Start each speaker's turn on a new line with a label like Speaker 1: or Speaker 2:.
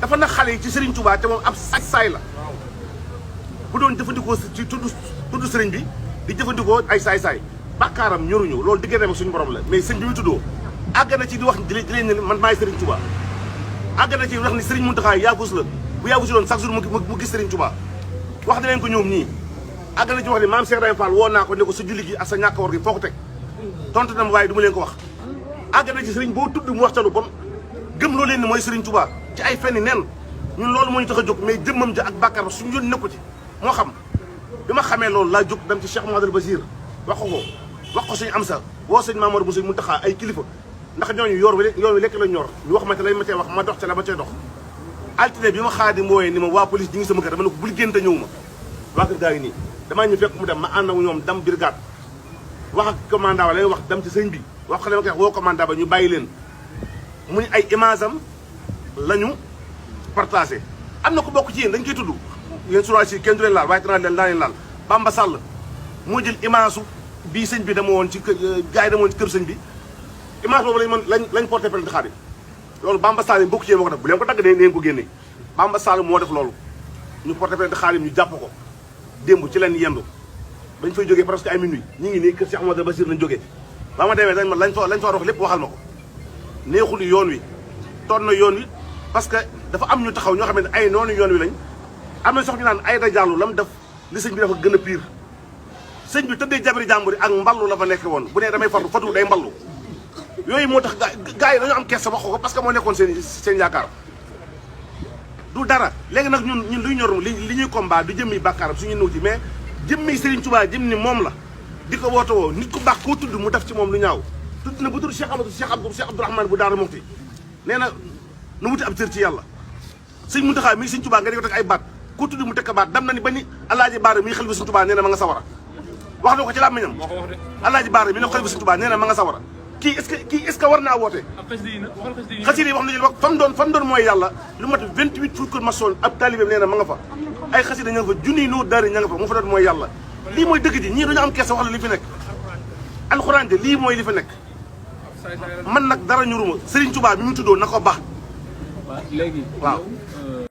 Speaker 1: dafa nag xale yi ci Serigne Touba te moom ab saay la bu doon jëfandikoo ci tudd Serigne bi di jëfandikoo ay saay-saay bàkkaaram ñoruñu loolu digganteem ak suñu borom la mais sëñ bi muy tuddoo àgg na ci di wax di leen ne man maay Serigne Touba àgg na ci wax ni Serigne Mountakha yaagus la bu yaagusi loon chaque jour mu gis Serigne Touba wax dinañ ko ñoom ñii àgg na ci wax ni maam Cheikh Ibrahima Fall woo naa ko ne ko sa julli gi ak sa ñàkk war gi foo ko teg tontu na ma waaye du ma leen ko wax àgg na ci Serigne boo tudd mu wax ca lu bon gëm loo leen ni mooy Serigne Touba ci ay fenni nen ñun loolu moo ñu tax a jóg mais jëmmam ja ak bàkkaar ba suñu yoon nekku ci moo xam bi ma xamee loolu laa jóg dem ci Cheikh Mouhamadoul Bachir wax ko suñu am sa woo sëñ Mamadou Moussa Mountakha ay kilifa ndax ñooñu yoon wi lekk la ñor ñu wax ma te lañ ma cee wax ma dox ca la ma cee dox altine bi ma Xaadim wooyee ni ma waa police ñi ngi sama kër dama ne ko bul génn te ñëw ma waa kër gaa ngi nii damaa ñu fekk mu dem ma ànd ak ñoom dem brigade wax ak commandant ba lay wax dem ci sëñ bi wax ko ma koy wax woo commandant ba ñu bàyyi leen mu ay image am la ñu partagé am na ko bokk ci yéen dañ koy tudd yéen journaliste yi kenn du leen laal waaye danaa leen laal Bamba Sall moo jël image su bii sëñ bi dama woon ci kër gars yi dama woon ci kër sëñ bi image boobu lañ porté plainte Xaadim loolu Bamba Sall bokk ci yéen moo ko def bu leen ko dagg ne ngeen ko génne Bamba Sall moo def loolu ñu porté plainte Xaadim ñu jàpp ko démb ci leen yendu bañ fay jógee presque ay minuit ñu ngi nii kër Cheikh Mouhamadoul Bachir lañ jógee ba ma demee dañ ma lañ fa wax lépp waxal ma ko neexul yoon wi toon na yoon wi parce que dafa am ñu taxaw ñoo xam ne ay noonu yoon wi lañ am na sox ñu naan ay da jàllu lam def li sëñ bi dafa gën a pire sëñ bi tëddee jabari jàmbur yi ak mballu la fa nekk woon bu nee damay farlu fatu day mballu yooyu moo tax gars yi dañoo am kees sa wax ko parce que moo nekkoon seen yaakaar du dara léegi nag ñun luy ñor li ñuy combat du jëmmi bàkkaaram suñu nëw ci mais jëmmi Serigne Touba jëm ni moom la di ko woote woo nit ku baax koo tudd mu def ci moom lu ñaaw tudd na bu tudd Cheikh Abdourahmane bu Daara Muxti nee na nu wuti ab cër ci yàlla sëñ Mountakha mi Serigne Touba nga di ko teg ay baat koo tudd mu teg ko baat dem na ni ba ni Alaaji Baara mi xalifa Serigne Touba nee na ma nga sawara wax na ko ci làmmiñam Alaaji Baara mi ne xalifa Serigne Touba nee na ma nga sawara kii est-ce que war naa woote xasida yi wax nañu fa mu doon mooy yàlla lu mat 28 fukki maçon ab talibé nee na ma nga fa ay xasida ña nga fa junniy noo daari ña nga fa mu fa doon mooy yàlla lii mooy dëgg ji ñii dañu am kees wax la li fi nekk alxuraan de lii mooy li fi nekk man nag dara ñuruma Serigne Touba bi mu tuddoo na ko baax
Speaker 2: léegi
Speaker 1: waaw